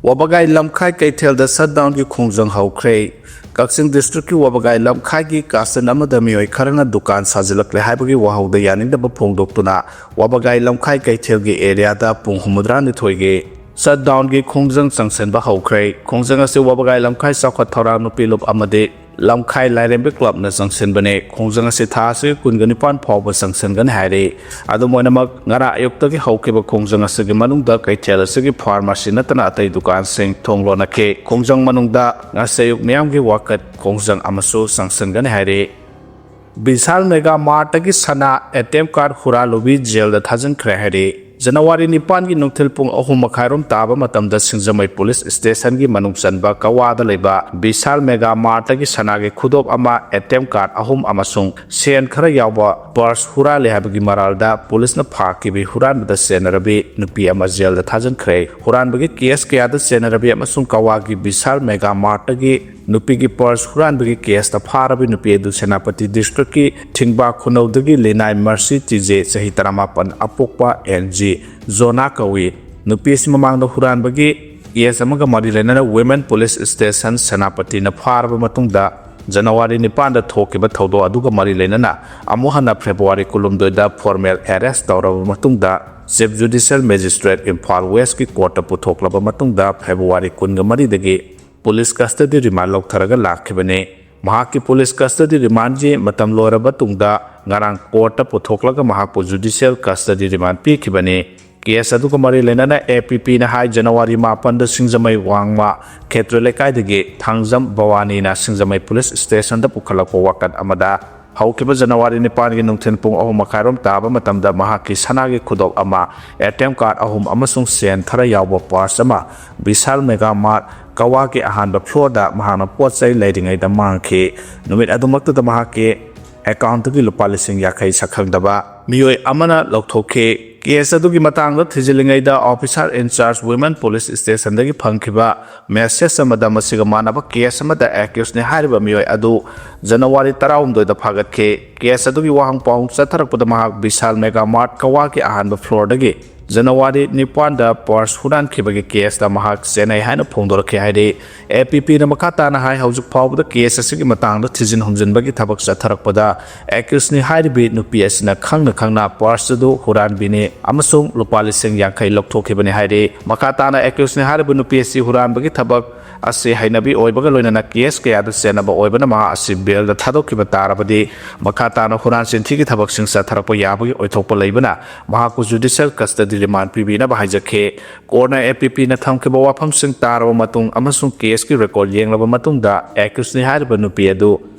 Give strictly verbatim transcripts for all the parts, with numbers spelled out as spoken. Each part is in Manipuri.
ꯋꯥꯕꯒꯥꯏ ꯂꯝꯈꯥꯏ ꯀꯩꯊꯦꯜꯗ ꯁꯠꯗꯥꯎꯟꯒꯤ ꯈꯣꯡꯖꯪ ꯍꯧꯈ꯭ꯔꯦ꯫ ꯀꯛꯆꯤꯡ ꯗꯤꯁꯇ꯭ꯔꯤꯛꯀꯤ ꯋꯥꯕꯒꯥꯏ ꯂꯝꯈꯥꯏꯒꯤ ꯀꯥꯆꯤꯟ ꯑꯃꯗ ꯃꯤꯑꯣꯏ ꯈꯔꯅ ꯗꯨꯀꯥꯟ ꯁꯥꯖꯤꯜꯂꯛꯂꯦ ꯍꯥꯏꯕꯒꯤ ꯋꯥꯍꯧꯗ ꯌꯥꯅꯤꯡꯗꯕ ꯐꯣꯡꯗꯣꯛꯇꯨꯅ ꯋꯥꯕꯒꯥꯏ ꯂꯝꯈꯥꯏ ꯀꯩꯊꯦꯜꯒꯤ ꯑꯦꯔꯤꯌꯥꯗ ꯄꯨꯡ ꯍꯨꯝꯐꯨꯇꯔꯥꯅꯤꯊꯣꯏꯒꯤ ꯁꯠꯗꯥꯎꯟꯒꯤ ꯈꯣꯡꯖꯪ ꯆꯪꯁꯤꯟꯕ ꯍꯧꯈ꯭ꯔꯦ꯫ ꯈꯣꯡꯖꯪ ꯑꯁꯤ ꯋꯥꯕꯒꯥꯏ ꯂꯝꯈꯥꯏ ꯆꯥꯎꯈꯠ ꯊꯧꯔꯥꯡ ꯅꯨꯄꯤ ꯂꯨꯞ ꯑꯃꯗꯤ ꯂꯝꯈꯥꯏ ꯂꯥꯏꯔꯦꯝꯕꯤ ꯀ꯭ꯂꯕꯅ ꯆꯪꯁꯤꯟꯕꯅꯤ꯫ ꯈꯣꯡꯖꯪ ꯑꯁꯤ ꯊꯥ ꯑꯁꯤꯒꯤ ꯀꯨꯟꯒ ꯅꯤꯄꯥꯟ ꯐꯥꯎꯕ ꯆꯪꯁꯤꯟꯒꯅꯤ ꯍꯥꯏꯔꯤ꯫ ꯑꯗꯨꯝ ꯑꯣꯏꯅꯃꯛ, ꯉꯔꯥꯡ ꯑꯌꯨꯛꯇꯒꯤ ꯍꯧꯈꯤꯕ ꯈꯣꯡꯖꯪ ꯑꯁꯤꯒꯤ ꯃꯅꯨꯡꯗ ꯀꯩꯊꯦꯜ ꯑꯁꯤꯒꯤ ꯐꯥꯔꯃꯥꯁꯤ ꯅꯠꯇꯅ ꯑꯇꯩ ꯗꯨꯀꯥꯟꯁꯤꯡ ꯊꯣꯡ ꯂꯣꯟꯅꯈꯤ꯫ ꯈꯣꯡꯖꯪ ꯃꯅꯨꯡꯗ ꯉꯁꯤ ꯑꯌꯨꯛ ꯃꯤꯌꯥꯝꯒꯤ ꯋꯥꯀꯠ ꯈꯣꯡꯖꯪ ꯑꯃꯁꯨ ꯆꯪꯁꯤꯟꯒꯅꯤ ꯍꯥꯏꯔꯤ꯫ ꯕꯤꯁꯥꯜ ꯃꯦꯒꯥ ꯃꯥꯔꯠꯇꯒꯤ ꯁꯅꯥ ꯑꯦ ꯇꯤ ꯑꯦꯝ ꯀꯥꯔꯗ ꯍꯨꯔꯥꯜꯂꯨꯕꯤ ꯖꯦꯜꯗ ꯊꯥꯖꯤꯟꯈ꯭ꯔꯦ ꯍꯥꯏꯔꯤ꯫ ꯖꯅꯋꯥꯔꯤ ꯅꯤꯄꯥꯟꯒꯤ ꯅꯨꯡꯊꯤꯜ ꯄꯨꯡ ꯑꯍꯨꯝ ꯃꯈꯥꯏꯔꯣꯝ ꯇꯥꯕ ꯃꯇꯝꯗ ꯁꯤꯡꯖꯃꯩ ꯄꯨꯂꯤꯁ ꯁ꯭ꯇꯦꯁꯟꯒꯤ ꯃꯅꯨꯡ ꯆꯟꯕ ꯀꯋꯥꯗ ꯂꯩꯕ ꯕꯤꯁꯥꯜ ꯃꯦꯒꯥ ꯃꯥꯔꯠꯇꯒꯤ ꯁꯅꯥꯒꯤ ꯈꯨꯗꯣꯞ ꯑꯃ, ꯑꯦ ꯇꯤ ꯑꯦꯝ ꯀꯥꯔꯗ ꯑꯍꯨꯝ ꯑꯃꯁꯨꯡ ꯁꯦꯟ ꯈꯔ ꯌꯥꯎꯕ ꯄꯔꯁ ꯍꯨꯔꯥꯜꯂꯦ ꯍꯥꯏꯕꯒꯤ ꯃꯔꯥꯜꯗ ꯄꯨꯂꯤꯁꯅ ꯐꯥꯈꯤꯕ ꯍꯨꯔꯥꯟꯕꯗ ꯆꯦꯟꯅꯔꯕꯤ ꯅꯨꯄꯤ ꯑꯃ ꯖꯦꯜꯗ ꯊꯥꯖꯤꯟꯈ꯭ꯔꯦ꯫ ꯍꯨꯔꯥꯟꯕꯒꯤ ꯀꯦꯁ ꯀꯌꯥꯗ ꯆꯦꯟꯅꯔꯕꯤ ꯑꯃꯁꯨꯡ ꯀꯋꯥꯒꯤ ꯕꯤꯁꯥꯜ ꯃꯦꯒꯥ ꯃꯥꯔꯠꯇꯒꯤ ꯅꯨꯄꯤꯒꯤ ꯄꯔꯁ ꯍꯨꯔꯥꯟꯕꯒꯤ ꯀꯦꯁꯇ ꯐꯥꯔꯕꯤ ꯅꯨꯄꯤ ꯑꯗꯨ ꯁꯦꯅꯥꯄꯇꯤ ꯗꯤꯁꯇ꯭ꯔꯤꯛꯀꯤ ꯊꯤꯡꯕꯥ ꯈꯨꯅꯧꯗꯒꯤ ꯂꯤꯅꯥꯏ ꯃꯔꯁꯤ ꯇꯤꯖꯦ, ꯆꯍꯤ ꯇꯔꯥꯃꯥꯄꯟ, ꯑꯄꯣꯛꯄ ꯑꯦꯟ ꯖꯤ ꯖꯣꯅꯥ ꯀꯧꯏ꯫ ꯅꯨꯄꯤ ꯑꯁꯤ ꯃꯃꯥꯡꯗ ꯍꯨꯔꯥꯟꯕꯒꯤ ꯀꯦꯁ ꯑꯃꯒ ꯃꯔꯤ ꯂꯩꯅꯅ ꯋꯨꯃꯦꯟ ꯄꯨꯂꯤꯁ ꯁ꯭ꯇꯦꯁꯟ ꯁꯦꯅꯥꯄꯇꯤꯅ ꯐꯥꯔꯕ ꯃꯇꯨꯡꯗ ꯖꯅꯋꯥꯔꯤ ꯅꯤꯄꯥꯟꯗ ꯊꯣꯛꯈꯤꯕ ꯊꯧꯗꯣꯛ ꯑꯗꯨꯒ ꯃꯔꯤ ꯂꯩꯅꯅ ꯑꯃꯨꯛ ꯍꯟꯅ ꯐꯦꯕ꯭ꯔꯨꯋꯥꯔꯤ ꯀꯨꯟꯍꯨꯝꯗꯣꯏꯗ ꯐꯣꯔꯃꯦꯜ ꯑꯦꯔꯦꯁ ꯇꯧꯔꯕ ꯃꯇꯨꯡꯗ ꯆꯤꯐ ꯖꯨꯗꯤꯁꯤꯌꯦꯜ ꯃꯦꯖꯤꯁꯇ꯭ꯔꯦꯠ ꯏꯝꯐꯥꯜ ꯋꯦꯁꯀꯤ ꯀꯣꯔꯠꯇ ꯄꯨꯊꯣꯛꯂꯕ ꯃꯇꯨꯡꯗ ꯐꯦꯕ꯭ꯔꯨꯋꯥꯔꯤ ꯀꯨꯟꯒ ꯃꯔꯤꯗꯒꯤ ꯄꯨꯂꯤꯁ ꯀꯁꯇꯗꯤ ꯔꯤꯃꯥꯟ ꯂꯧꯊꯔꯒ ꯂꯥꯛꯈꯤꯕꯅꯤ꯫ ꯃꯍꯥꯛꯀꯤ ꯄꯨꯂꯤꯁ ꯀꯁꯇꯗꯤ ꯔꯤꯃꯥꯟꯁꯤ ꯃꯇꯝ ꯂꯣꯏꯔꯕ ꯇꯨꯡꯗ ꯉꯔꯥꯡ ꯀꯣꯔꯠꯇ ꯄꯨꯊꯣꯛꯂꯒ ꯃꯍꯥꯛꯄꯨ ꯖꯨꯗꯤꯁꯤꯌꯦꯜ ꯀꯁꯇꯗꯤ ꯔꯤꯃꯥꯟ ꯄꯤꯈꯤꯕꯅꯤ꯫ ꯀꯦꯁ ꯑꯗꯨꯒ ꯃꯔꯤ ꯂꯩꯅꯅ ꯑꯦ ꯄꯤ ꯄꯤꯅ ꯍꯥꯏ, ꯖꯅꯋꯥꯔꯤ ꯃꯥꯄꯟꯗ ꯁꯤꯡꯖꯃꯩ ꯋꯥꯡꯃ ꯈꯦꯇ꯭ꯔꯤ ꯂꯩꯀꯥꯏꯗꯒꯤ ꯊꯥꯡꯖꯝ ꯚꯋꯥꯅꯤꯅ ꯁꯤꯡꯖꯃꯩ ꯄꯨꯂꯤꯁ ꯁ꯭ꯇꯦꯁꯟꯗ ꯄꯨꯈꯠꯂꯛꯄ ꯋꯥꯀꯠ ꯑꯃꯗ ꯍꯧꯈꯤꯕ ꯖꯅꯋꯥꯔꯤ ꯅꯤꯄꯥꯟꯒꯤ ꯅꯨꯡꯊꯤꯜ ꯄꯨꯡ ꯑꯍꯨꯝ ꯃꯈꯥꯏꯔꯣꯝ ꯇꯥꯕ ꯃꯇꯝꯗ ꯃꯍꯥꯛꯀꯤ ꯁꯅꯥꯒꯤ ꯈꯨꯗꯣꯞ ꯑꯃ, ꯑꯦ ꯇꯤ ꯑꯦꯝ ꯀꯥꯔꯗ ꯑꯍꯨꯝ ꯑꯃꯁꯨꯡ ꯁꯦꯟ ꯈꯔ ꯌꯥꯎꯕ ꯄꯔꯁ ꯑꯃ ꯕꯤꯁꯥꯜ ꯃꯦꯒꯥ ꯃꯥꯔꯠ ꯀꯋꯥꯒꯤ ꯑꯍꯥꯟꯕ ꯐ꯭ꯂꯣꯔꯗ ꯃꯍꯥꯛꯅ ꯄꯣꯠ ꯆꯩ ꯂꯩꯔꯤꯉꯩꯗ ꯃꯥꯡꯈꯤ꯫ ꯅꯨꯃꯤꯠ ꯑꯗꯨꯃꯛꯇꯗ ꯃꯍꯥꯛꯀꯤ ꯑꯦꯀꯥꯎꯟꯠꯇꯒꯤ ꯂꯨꯄꯥ ꯂꯤꯁꯤꯡ ꯌꯥꯡꯈꯩ ꯁꯛꯈꯪꯗꯕ ꯃꯤꯑꯣꯏ ꯑꯃꯅ ꯂꯧꯊꯣꯛꯈꯤ꯫ ꯀꯦꯁ ꯑꯗꯨꯒꯤ ꯃꯇꯥꯡꯗ ꯊꯤꯖꯤꯜꯂꯤꯉꯩꯗ, ꯑꯣꯐꯤꯁꯥꯔ ꯏꯟꯆꯥꯔꯖ ꯋꯨꯃꯦꯟ ꯄꯨꯂꯤꯁ ꯁ꯭ꯇꯦꯁꯟꯗꯒꯤ ꯐꯪꯈꯤꯕ ꯃꯦꯁꯦꯖ ꯑꯃꯗ ꯃꯁꯤꯒ ꯃꯥꯟꯅꯕ ꯀꯦꯁ ꯑꯃꯗ ꯑꯦꯀ꯭ꯌꯨꯁꯅꯤ ꯍꯥꯏꯔꯤꯕ ꯃꯤꯑꯣꯏ ꯑꯗꯨ ꯖꯅꯋꯥꯔꯤ ꯇꯔꯥꯍꯨꯝꯗꯣꯏꯗ ꯐꯥꯒꯠꯈꯤ꯫ ꯀꯦꯁ ꯑꯗꯨꯒꯤ ꯋꯥꯍꯪ ꯄꯥꯎꯍꯪ ꯆꯠꯊꯔꯛꯄꯗ ꯃꯍꯥꯛ ꯕꯤꯁꯥꯜ ꯃꯦꯒꯥ ꯃꯥꯔꯠ ꯀꯋꯥꯒꯤ ꯑꯍꯥꯟꯕ ꯐ꯭ꯂꯣꯔꯗꯒꯤ ꯖꯅꯋꯥꯔꯤ ꯅꯤꯄꯥꯟꯗ ꯄꯔꯁ ꯍꯨꯔꯥꯟꯈꯤꯕꯒꯤ ꯀꯦꯁꯇ ꯃꯍꯥꯛ ꯆꯦꯟꯅꯩ ꯍꯥꯏꯅ ꯐꯣꯡꯗꯣꯔꯛꯈꯤ ꯍꯥꯏꯔꯤ꯫ ꯑꯦ ꯄꯤ ꯄꯤꯅ ꯃꯈꯥ ꯇꯥꯅ ꯍꯥꯏ, ꯍꯧꯖꯤꯛ ꯐꯥꯎꯕꯗ ꯀꯦꯁ ꯑꯁꯤꯒꯤ ꯃꯇꯥꯡꯗ ꯊꯤꯖꯤꯟ ꯍꯨꯝꯖꯤꯟꯕꯒꯤ ꯊꯕꯛ ꯆꯠꯊꯔꯛꯄꯗ ꯑꯦꯀ꯭ꯌꯨꯁꯅꯤ ꯍꯥꯏꯔꯤꯕꯤ ꯅꯨꯄꯤ ꯑꯁꯤꯅ ꯈꯪꯅ ꯈꯪꯅ ꯄꯔꯁ ꯑꯗꯨ ꯍꯨꯔꯥꯟꯕꯤꯅꯤ ꯑꯃꯁꯨꯡ ꯂꯨꯄꯥ ꯂꯤꯁꯤꯡ ꯌꯥꯡꯈꯩ ꯂꯧꯊꯣꯛꯈꯤꯕꯅꯤ ꯍꯥꯏꯔꯤ꯫ ꯃꯈꯥ ꯇꯥꯅ ꯑꯦꯀ꯭ꯌꯨꯁꯅꯤ ꯍꯥꯏꯔꯤꯕ ꯅꯨꯄꯤ ꯑꯁꯤ ꯍꯨꯔꯥꯟꯕꯒꯤ ꯊꯕꯛ ꯑꯁꯤ ꯍꯩꯅꯕꯤ ꯑꯣꯏꯕꯒ ꯂꯣꯏꯅꯅ ꯀꯦꯁ ꯀꯌꯥꯗ ꯆꯦꯟꯅꯕ ꯑꯣꯏꯕꯅ ꯃꯍꯥꯛ ꯑꯁꯤ ꯕꯦꯜꯗ ꯊꯥꯗꯣꯛꯈꯤꯕ ꯇꯥꯔꯕꯗꯤ ꯃꯈꯥ ꯇꯥꯅ ꯍꯨꯔꯥꯟ ꯆꯤꯟꯊꯤꯒꯤ ꯊꯕꯛꯁꯤꯡ ꯆꯠꯊꯔꯛꯄ ꯌꯥꯕꯒꯤ ꯑꯣꯏꯊꯣꯛꯄ ꯂꯩꯕꯅ ꯃꯍꯥꯛꯄꯨ ꯖꯨꯗꯤꯁꯤꯌꯦꯜ ꯀꯁꯇꯗꯤ ꯔꯤꯃꯥꯟ ꯄꯤꯕꯤꯅꯕ ꯍꯥꯏꯖꯈꯤ꯫ ꯀꯣꯔꯠꯅ ꯑꯦ ꯄꯤ ꯄꯤꯅ ꯊꯝꯈꯤꯕ ꯋꯥꯐꯝꯁꯤꯡ ꯇꯥꯔꯕ ꯃꯇꯨꯡ ꯑꯃꯁꯨꯡ ꯀꯦꯁꯀꯤ ꯔꯦꯀꯣꯔꯗ ꯌꯦꯡꯂꯕ ꯃꯇꯨꯡꯗ ꯑꯦꯀ꯭ꯌꯨꯁꯅꯤ ꯍꯥꯏꯔꯤꯕ ꯅꯨꯄꯤ ꯑꯗꯨ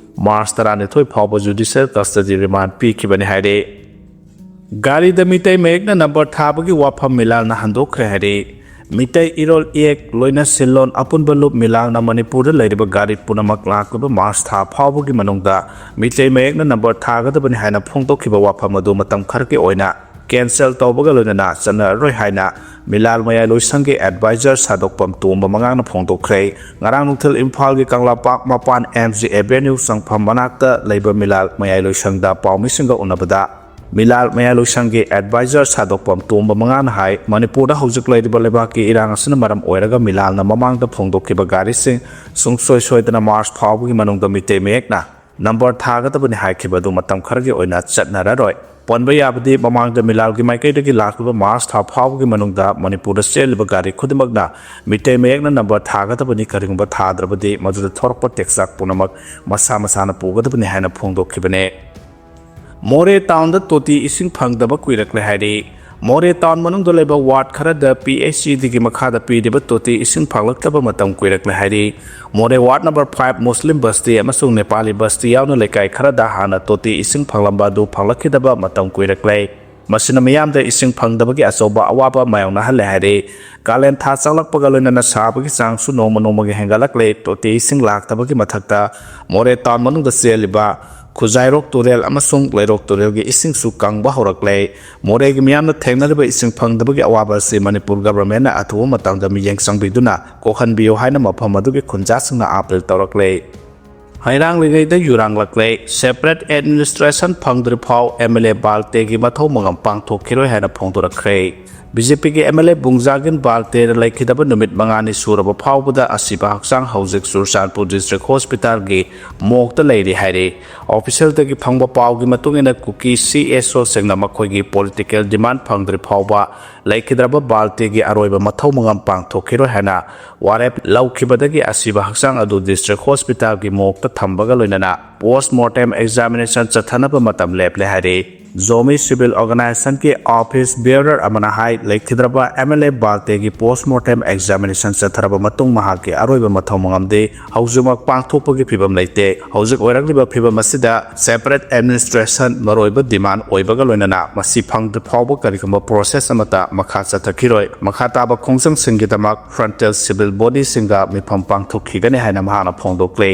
ꯃꯥꯔꯆ ꯇꯔꯥꯅꯤꯊꯣꯏ ꯐꯥꯎꯕ ꯖꯨꯗꯤꯁꯤꯌꯦꯜ ꯀꯁꯇꯗꯤ ꯔꯤꯃꯥꯟ ꯄꯤꯈꯤꯕꯅꯤ ꯍꯥꯏꯔꯤ꯫ ꯒꯥꯔꯤꯗ ꯃꯤꯇꯩ ꯃꯌꯦꯛꯅ ꯅꯝꯕꯔ ꯊꯥꯕꯒꯤ ꯋꯥꯐꯝ ꯃꯤꯂꯥꯜꯅ ꯍꯟꯗꯣꯛꯈ꯭ꯔꯦ ꯍꯥꯏꯔꯤ꯫ ꯃꯤꯇꯩ ꯏꯔꯣꯜ ꯏꯌꯦꯛ ꯂꯣꯏꯅ ꯁꯤꯜꯂꯣꯟ ꯑꯄꯨꯟꯕ ꯂꯨꯞ ꯃꯤꯂꯥꯜꯅ ꯃꯅꯤꯄꯨꯔꯗ ꯂꯩꯔꯤꯕ ꯒꯥꯔꯤ ꯄꯨꯝꯅꯃꯛ ꯂꯥꯛꯂꯤꯕ ꯃꯥꯔꯆ ꯊꯥ ꯐꯥꯎꯕꯒꯤ ꯃꯅꯨꯡꯗ ꯃꯤꯇꯩ ꯃꯌꯦꯛꯅ ꯅꯝꯕꯔ ꯊꯥꯒꯗꯕꯅꯤ ꯍꯥꯏꯅ ꯐꯣꯡꯗꯣꯛꯈꯤꯕ ꯋꯥꯐꯝ ꯑꯗꯨ ꯃꯇꯝ ꯈꯔꯒꯤ ꯑꯣꯏꯅ ꯀꯦꯟꯁꯦꯜ ꯇꯧꯕꯒ ꯂꯣꯏꯅꯅ ꯆꯠꯅꯔꯔꯣꯏ ꯍꯥꯏꯅ ꯃꯤꯂꯥꯜ ꯃꯌꯥꯏ ꯂꯣꯏꯁꯪꯒꯤ ꯑꯦꯗꯚꯥꯏꯖꯔ ꯁꯥꯗꯣꯛꯄꯝ ꯇꯣꯝꯕ ꯃꯉꯥꯡꯅ ꯐꯣꯡꯗꯣꯛꯈ꯭ꯔꯦ꯫ ꯉꯔꯥꯡ ꯅꯨꯡꯊꯤꯜ ꯏꯝꯐꯥꯜꯒꯤ ꯀꯪꯂꯥꯄꯥꯛ ꯃꯄꯥꯟ ꯑꯦꯝ ꯖꯤ ꯑꯦꯚꯦꯅ꯭ꯌꯨ ꯆꯪꯐꯝ ꯃꯅꯥꯛꯇ ꯂꯩꯕ ꯃꯤꯂꯥꯜ ꯃꯌꯥꯏ ꯂꯣꯏꯁꯪꯗ ꯄꯥꯎꯃꯤꯁꯤꯡꯒ ꯎꯅꯕꯗ ꯃꯤꯂꯥꯜ ꯃꯌꯥꯏ ꯂꯣꯏꯁꯪꯒꯤ ꯑꯦꯗꯚꯥꯏꯖꯔ ꯁꯥꯗꯣꯛꯄꯝ ꯇꯣꯝꯕ ꯃꯉꯥꯅ ꯍꯥꯏ, ꯃꯅꯤꯄꯨꯔꯗ ꯍꯧꯖꯤꯛ ꯂꯩꯔꯤꯕ ꯂꯩꯕꯥꯛꯀꯤ ꯏꯔꯥꯡ ꯑꯁꯤꯅ ꯃꯔꯝ ꯑꯣꯏꯔꯒ ꯃꯤꯂꯥꯜꯅ ꯃꯃꯥꯡꯗ ꯐꯣꯡꯗꯣꯛꯈꯤꯕ ꯒꯥꯔꯤꯁꯤꯡ ꯁꯨꯡꯁꯣꯏ ꯁꯣꯏꯗꯅ ꯃꯥꯔꯆ ꯐꯥꯎꯕꯒꯤ ꯃꯅꯨꯡꯗ ꯃꯤꯇꯩ ꯃꯌꯦꯛꯅ ꯅꯝꯕꯔ ꯊꯥꯒꯗꯕꯅꯤ ꯍꯥꯏꯈꯤꯕ ꯑꯗꯨ ꯃꯇꯝ ꯈꯔꯒꯤ ꯑꯣꯏꯅ ꯆꯠꯅꯔꯔꯣꯏ꯫ ꯄꯟꯕ ꯌꯥꯕꯗꯤ, ꯃꯃꯥꯡꯗ ꯃꯤꯂꯥꯜꯒꯤ ꯃꯥꯏꯀꯩꯗꯒꯤ ꯂꯥꯛꯂꯤꯕ ꯃꯥꯔꯆ ꯊꯥ ꯐꯥꯎꯕꯒꯤ ꯃꯅꯨꯡꯗ ꯃꯅꯤꯄꯨꯔꯗ ꯆꯦꯜꯂꯤꯕ ꯒꯥꯔꯤ ꯈꯨꯗꯤꯡꯃꯛꯅ ꯃꯤꯇꯩ ꯃꯌꯦꯛꯅ ꯅꯝꯕꯔ ꯊꯥꯒꯗꯕꯅꯤ, ꯀꯔꯤꯒꯨꯝꯕ ꯊꯥꯗ꯭ꯔꯕꯗꯤ ꯃꯗꯨꯗ ꯊꯣꯔꯛꯄ ꯇꯦꯛꯆꯥꯛ ꯄꯨꯝꯅꯃꯛ ꯃꯁꯥ ꯃꯁꯥꯅ ꯄꯨꯒꯗꯕꯅꯤ ꯍꯥꯏꯅ ꯐꯣꯡꯗꯣꯛꯈꯤꯕꯅꯤ꯫ ꯃꯣꯔꯦ ꯇꯥꯎꯟꯗ ꯇꯣꯇꯤ ꯏꯁꯤꯡ ꯐꯪꯗꯕ ꯀꯨꯏꯔꯛꯂꯦ ꯍꯥꯏꯔꯤ꯫ ꯃꯣꯔꯦ ꯇꯥꯎꯟ ꯃꯅꯨꯡꯗ ꯂꯩꯕ ꯋꯥꯔꯗ ꯈꯔꯗ ꯄꯤ ꯑꯩꯆ ꯏꯗꯤꯒꯤ ꯃꯈꯥꯗ ꯄꯤꯔꯤꯕ ꯇꯣꯇꯤ ꯏꯁꯤꯡ ꯐꯪꯂꯛꯇꯕ ꯃꯇꯝ ꯀꯨꯏꯔꯛꯂꯦ ꯍꯥꯏꯔꯤ꯫ ꯃꯣꯔꯦ ꯋꯥꯔꯗ ꯅꯝꯕꯔ ꯐꯥꯏꯚ ꯃꯨꯁꯂꯤꯝ ꯕꯁꯇꯤ ꯑꯃꯁꯨꯡ ꯅꯦꯄꯥꯂꯤ ꯕꯁꯇꯤ ꯌꯥꯎꯅ ꯂꯩꯀꯥꯏ ꯈꯔꯗ ꯍꯥꯟꯅ ꯇꯣꯇꯤ ꯏꯁꯤꯡ ꯐꯪꯂꯝꯕ ꯑꯗꯨ ꯐꯪꯂꯛꯈꯤꯗꯕ ꯃꯇꯝ ꯀꯨꯏꯔꯛꯂꯦ꯫ ꯃꯁꯤꯅ ꯃꯤꯌꯥꯝꯗ ꯏꯁꯤꯡ ꯐꯪꯗꯕꯒꯤ ꯑꯆꯧꯕ ꯑꯋꯥꯕ ꯃꯥꯌꯣꯛꯅꯍꯜꯂꯦ ꯍꯥꯏꯔꯤ꯫ ꯀꯥꯂꯦꯟ ꯊꯥ ꯆꯪꯂꯛꯄꯒ ꯂꯣꯏꯅꯅ ꯁꯥꯕꯒꯤ ꯆꯥꯡꯁꯨ ꯅꯣꯡꯃ ꯅꯣꯡꯃꯒꯤ ꯍꯦꯟꯒꯠꯂꯛꯂꯦ꯫ ꯇꯣꯇꯤ ꯏꯁꯤꯡ ꯂꯥꯛꯇꯕꯒꯤ ꯃꯊꯛꯇ ꯃꯣꯔꯦ ꯇꯥꯎꯟ ꯃꯅꯨꯡꯗ ꯆꯦꯜꯂꯤꯕ ꯈꯨꯖꯥꯏꯔꯣꯛ ꯇꯨꯔꯦꯜ ꯑꯃꯁꯨꯡ ꯂꯩꯔꯣꯛ ꯇꯨꯔꯦꯜꯒꯤ ꯏꯁꯤꯡꯁꯨ ꯀꯪꯕ ꯍꯧꯔꯛꯂꯦ꯫ ꯃꯣꯔꯦꯒꯤ ꯃꯤꯌꯥꯝꯅ ꯊꯦꯡꯅꯔꯤꯕ ꯏꯁꯤꯡ ꯐꯪꯗꯕꯒꯤ ꯑꯋꯥꯕ ꯑꯁꯤ ꯃꯅꯤꯄꯨꯔ ꯒꯚꯔꯟꯃꯦꯟꯠꯅ ꯑꯊꯨꯕ ꯃꯇꯝꯗ ꯃꯤꯠꯌꯦꯡ ꯆꯪꯕꯤꯗꯨꯅ ꯀꯣꯛꯍꯟꯕꯤꯌꯨ ꯍꯥꯏꯅ ꯃꯐꯝ ꯑꯗꯨꯒꯤ ꯈꯨꯟꯖꯥꯁꯤꯡꯅ ꯑꯥꯄꯤꯜ ꯇꯧꯔꯛꯂꯦ꯫ ꯍꯩꯔꯥꯡꯂꯤꯉꯩꯗ ꯌꯨꯔꯥꯡꯂꯛꯂꯦ꯫ Separate administration ꯐꯪꯗ꯭ꯔꯤ ꯐꯥꯎ M L A ꯕꯥꯜꯇꯦꯒꯤ ꯃꯊꯧ ꯃꯉꯝ ꯄꯥꯡꯊꯣꯛꯈꯤꯔꯣꯏ ꯍꯥꯏꯅ ꯐꯣꯡꯗꯣꯔꯛꯈ꯭ꯔꯦ꯫ B J P ꯒꯤ M L A ꯕꯨꯡꯖꯥꯒꯤꯟ ꯕꯥꯜꯇꯦꯅ ꯂꯩꯈꯤꯗꯕ ꯅꯨꯃꯤꯠ ꯃꯉꯥꯅꯤ ꯁꯨꯔꯕ ꯐꯥꯎꯕꯗ ꯑꯁꯤꯕ ꯍꯛꯆꯥꯡ ꯍꯧꯖꯤꯛ ꯆꯨꯔꯆꯥꯟꯄꯨꯔ District Hospital ꯒꯤ morgue ꯇ ꯂꯩꯔꯤ ꯍꯥꯏꯔꯤ꯫ Official ꯗꯒꯤ ꯐꯪꯕ ꯄꯥꯎꯒꯤ ꯃꯇꯨꯡ ꯏꯟꯅ ꯀꯨꯀꯤ C S O ꯁꯤꯡꯅ ꯃꯈꯣꯏꯒꯤ political demand ꯐꯪꯗ꯭ꯔꯤ ꯐꯥꯎꯕ ꯂꯩꯈꯤꯗ꯭ꯔꯕ ꯕꯥꯜꯇꯦꯒꯤ ꯑꯔꯣꯏꯕ ꯃꯊꯧ ꯃꯉꯝ ꯄꯥꯡꯊꯣꯛꯈꯤꯔꯣꯏ ꯍꯥꯏꯅ ꯋꯥꯔꯦꯞ ꯂꯧꯈꯤꯕꯗꯒꯤ ꯑꯁꯤꯕ ꯍꯛꯆꯥꯡ ꯑꯗꯨ District Hospital ꯒꯤ morgue ꯇ ꯊꯝꯕꯒ ꯂꯣꯏꯅꯅ post mortem examination ꯆꯠꯊꯅꯕ ꯃꯇꯝ ꯂꯦꯞꯂꯦ ꯍꯥꯏꯔꯤ꯫ ꯖꯣꯃꯤ civil organization ꯒꯤ office bearer ꯑꯃꯅ ꯍꯥꯏ, ꯂꯩꯈꯤꯗ꯭ꯔꯕ M L A ꯕꯥꯜꯇꯦꯒꯤ post mortem examination ꯆꯠꯊꯔꯕ ꯃꯇꯨꯡ ꯃꯍꯥꯛꯀꯤ ꯑꯔꯣꯏꯕ ꯃꯊꯧ ꯃꯉꯝꯗꯤ ꯍꯧꯖꯤꯛꯃꯛ ꯄꯥꯡꯊꯣꯛꯄꯒꯤ ꯐꯤꯕꯝ ꯂꯩꯇꯦ꯫ ꯍꯧꯖꯤꯛ ꯑꯣꯏꯔꯛꯂꯤꯕ ꯐꯤꯕꯝ ꯑꯁꯤꯗ separate administration ꯃꯔꯨꯑꯣꯏꯕ demand ꯑꯣꯏꯕꯒ ꯂꯣꯏꯅꯅ ꯃꯁꯤ ꯐꯪꯗ꯭ꯔꯤ ꯐꯥꯎꯕ ꯀꯔꯤꯒꯨꯝꯕ process ꯑꯃꯠꯇ ꯃꯈꯥ ꯆꯠꯊꯈꯤꯔꯣꯏ꯫ ꯃꯈꯥ ꯇꯥꯕ ꯈꯣꯡꯖꯪꯁꯤꯡꯒꯤꯗꯃꯛ frontal civil body ꯁꯤꯡꯒ ꯃꯤꯐꯝ ꯄꯥꯡꯊꯣꯛꯈꯤꯒꯅꯤ ꯍꯥꯏꯅ ꯃꯍꯥꯛꯅ ꯐꯣꯡꯗꯣꯛꯂꯤ꯫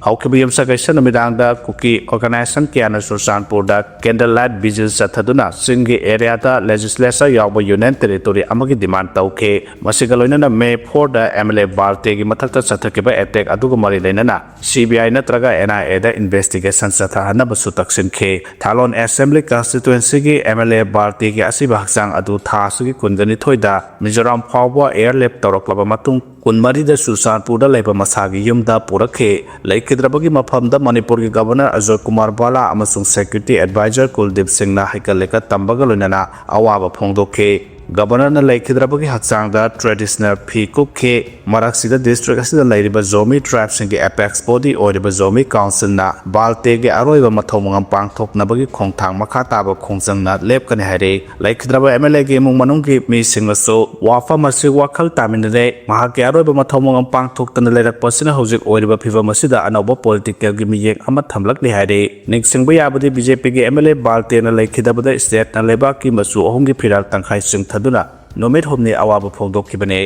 ꯍꯧꯈꯤꯕ ꯌꯨꯝꯁꯀꯩꯁ ꯅꯨꯃꯤꯗꯥꯡꯗ ꯀꯨꯀꯤ organization ꯀꯌꯥꯅ ꯆꯨꯔꯆꯥꯟꯄꯨꯔꯗ candle light vigil ꯆꯠꯊꯗꯨꯅ ꯆꯤꯡꯒꯤ area ꯗ legislature ꯌꯥꯎꯕ Union Territory ꯑꯃꯒꯤ demand ꯇꯧꯈꯤ꯫ ꯃꯁꯤꯒ ꯂꯣꯏꯅꯅ May four the M L A ꯕꯥꯜꯇꯦꯒꯤ ꯃꯊꯛꯇ ꯆꯠꯊꯈꯤꯕ attack ꯑꯗꯨꯒ ꯃꯔꯤ ꯂꯩꯅꯅ C B I ꯅꯠꯇ꯭ꯔꯒ N I A the investigation ꯆꯠꯊꯍꯟꯅꯕꯁꯨ ꯇꯛꯁꯤꯟꯈꯤ꯫ ꯊꯥꯂꯣꯟ Assembly constituency ꯒꯤ M L A ꯕꯥꯜꯇꯦꯒꯤ ꯑꯁꯤꯕ ꯍꯛꯆꯥꯡ ꯑꯗꯨ ꯊꯥ ꯑꯁꯤꯒꯤ ꯀꯨꯟꯒ ꯅꯤꯊꯣꯏꯗ ꯃꯤꯖꯣꯔꯥꯝ ꯐꯥꯎꯕ airlift ꯇꯧꯔꯛꯂꯕ ꯃꯇꯨꯡ, ꯀꯨꯟꯃꯔꯤꯗ ꯆꯨꯔꯆꯥꯟꯄꯨꯔꯗ ꯂꯩꯕ ꯃꯁꯥꯒꯤ ꯌꯨꯝꯗ ꯄꯨꯔꯛꯈꯤ꯫ ꯂꯩꯈꯤꯗ꯭ꯔꯕꯒꯤ ꯃꯐꯝꯗ ꯃꯅꯤꯄꯨꯔꯒꯤ Governor ꯑꯖꯣꯏ ꯀꯨꯃꯥꯔ ꯕꯥꯂꯥ ꯑꯃꯁꯨꯡ Security Advisor ꯀꯨꯜꯗꯤꯞ ꯁꯤꯡꯅ ꯍꯩꯀꯠ ꯂꯩꯀꯠ ꯇꯝꯕꯒ ꯂꯣꯏꯅꯅ ꯑꯋꯥꯕ ꯐꯣꯡꯗꯣꯛꯈꯤ꯫ Governor ꯅ ꯂꯩꯈꯤꯗ꯭ꯔꯕꯒꯤ ꯍꯛꯆꯥꯡꯗ traditional ꯐꯤ ꯀꯨꯞꯈꯤ꯫ ꯃꯔꯛꯁꯤꯗ district ꯑꯁꯤꯗ ꯂꯩꯔꯤꯕ ꯖꯣꯃꯤ tribe ꯁꯤꯡꯒꯤ apex body ꯑꯣꯏꯔꯤꯕ ꯖꯣꯃꯤ council ꯅ ꯕꯥꯜꯇꯦꯒꯤ ꯑꯔꯣꯏꯕ ꯃꯊꯧ ꯃꯉꯝ ꯄꯥꯡꯊꯣꯛꯅꯕꯒꯤ ꯈꯣꯡꯊꯥꯡ ꯃꯈꯥ ꯇꯥꯕ ꯈꯣꯡꯖꯪꯅ ꯂꯦꯞꯀꯅꯤ ꯍꯥꯏꯔꯤ꯫ ꯂꯩꯈꯤꯗ꯭ꯔꯕ M L A ꯒꯤ ꯏꯃꯨꯡ ꯃꯅꯨꯡꯒꯤ ꯃꯤꯁꯤꯡꯅꯁꯨ ꯋꯥꯐꯝ ꯑꯁꯤ ꯋꯥꯈꯜ ꯇꯥꯃꯤꯟꯅꯔꯦ꯫ ꯃꯍꯥꯛꯀꯤ ꯑꯔꯣꯏꯕ ꯃꯊꯧ ꯃꯉꯝ ꯄꯥꯡꯊꯣꯛꯇꯅ ꯂꯩꯔꯛꯄ ꯑꯁꯤꯅ ꯍꯧꯖꯤꯛ ꯑꯣꯏꯔꯤꯕ ꯐꯤꯕꯝ ꯑꯁꯤꯗ ꯑꯅꯧꯕ political ꯒꯤ ꯃꯤꯠꯌꯦꯡ ꯑꯃ ꯊꯝꯂꯛꯂꯤ ꯍꯥꯏꯔꯤ꯫ ꯅꯤꯡꯁꯤꯡꯕ ꯌꯥꯕꯗꯤ, B J P ꯒꯤ M L A ꯕꯥꯜꯇꯦꯅ ꯂꯩꯈꯤꯗꯕꯗ state ꯅ ꯂꯩꯕꯥꯛꯀꯤ ꯃꯆꯨ ꯑꯍꯨꯝꯒꯤ ꯐꯤꯔꯥꯜ ꯇꯪꯈꯥꯏ ꯆꯤꯡꯊꯗꯨꯅ ꯅꯨꯃꯤꯠ ꯍꯨꯝꯅꯤ ꯑꯋꯥꯕ ꯐꯣꯡꯗꯣꯛꯈꯤꯕꯅꯤ꯫